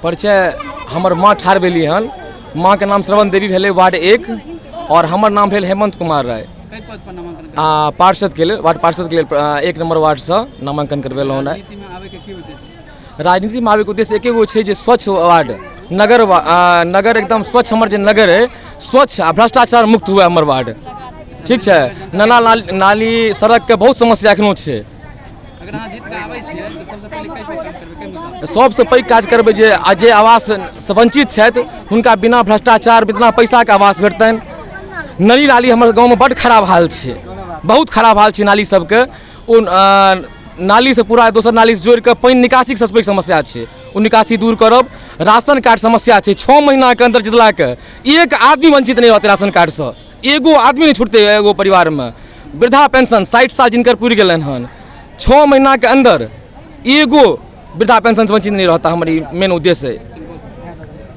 परिचय हमर माँ ठाढ़ भेली हन। माँके नाम श्रवण देवी भेलै, वार्ड 1, आओर हमर नाम भेल हेमंत कुमार राय। आ पार्षदके लेल, वार्ड पार्षदके लेल 1 नम्बर वार्डसँ नामाङ्कन करबेलहुँ हन। राजनीतिमे आबैके उद्देश्य एके गो छै जे स्वच्छ वार्ड नगर, नगर एकदम स्वच्छ, हमर जे नगर अइ स्वच्छ आ भ्रष्टाचार मुक्त हुए हमर वार्ड। ठीक छै? नाला नाली सड़कके बहुत समस्या एखनो छै। सबसँ पैघ काज करबै जे जे आवाससँ वञ्चित छथि हुनका बिना भ्रष्टाचार बिना पैसाके आवास भेटतनि। नली नाली हमर गाँवमे बड्ड खराब हाल छै, बहुत खराब हाल छै नाली सबके। ओ नालीसँ पूरा दोसर नालीसँ जोड़ि कऽ पानि निकासीके सबसँ पैघ समस्या छै, ओ निकासी दूर करब। राशन कार्ड समस्या छै, 6 महीनाके अन्दर जितलाके एक आदमी वञ्चित नहि रहतै राशन कार्डसँ, एगो आदमी नहि छुटतै एगो परिवारमे। वृद्धा पेंशन 60 साल जिनकर पुरि गेलनि हन, 6 महीनाके अन्दर एगो वृद्धा पेंशनसँ वञ्चित नहि रहता, हमर ई मेन उद्देश्य अइ।